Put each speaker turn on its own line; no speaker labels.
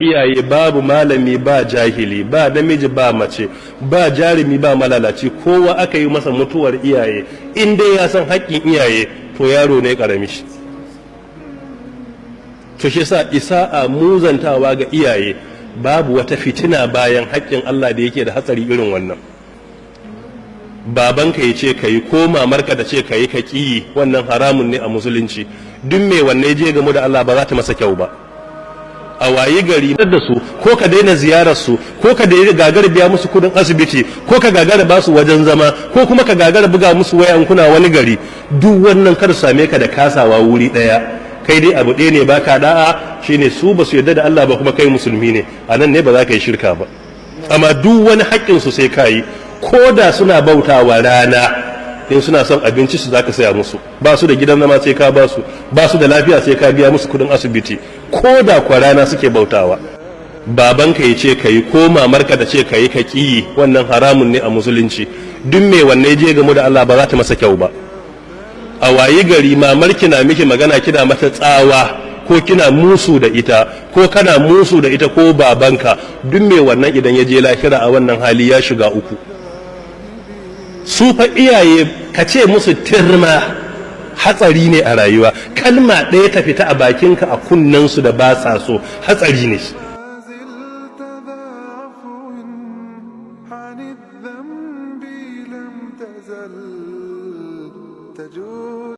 Iyaye, babu malami ba jahili, ba namiji ba mace, ba jarumi ba malalaci, kowa aka yi masa mutuwar iyaye, in dai ya san haƙƙin iyaye, to yaro ne ƙarami. To shi sa isa'a, muzantawa ga iyaye, babu wata fitina bayan haƙƙin Allah da yake da hatsari irin wannan. Babanka ya ce ka yi, ko mamarka da ce ka yi, ka ƙi, wannan haramun ne a Musulunci. Duk mai wanne je gamu da Allah, ba za ta masa kyau ba. A wayi gari da su, ko ka daina ziyarar su, ko ka daina gagara biya musu kudin asibiti, ko ka gagara ba su wajen zama, ko kuma ka gagara buga musu waya in kuna wani gari, duk wannan kar same ka da kasawa wuri daya. Kai dai abu ɗaya ne baka da'a, shine su ba su yarda da Allah ba, kuma kai musulmi ne. A nan ne ba za ka yi shirka ba, amma duk wani haƙƙin su sai ka yi. Ko da suna bautawa rana, in suna son abinci su zaka saya musu, ba su da gidan zama sai ka ba su, ba su da lafiya sai ka biya musu kudin asibiti, ko da kwa rana suke bautawa. Babanka ya ce ka yi, ko mamarka da ce ka yi, ka ƙi, wannan haramun ne a Musulunci. Duk mai wanne je gamu da Allah, ba za ta masa kyau ba. A wayi gari mamarki na miki magana, kina mata tsawa, ko kina musu da ita, ko kana musu da ita, ko babanka, duk mai wannan idan ya je lahira a wannan hali, ya shiga uku. Su fa iyaye, ka ce musu tirma hatsari ne a rayuwa. Kalma ɗaya ta fita a bakinka a kunnensu da ba sa so, hatsari ne.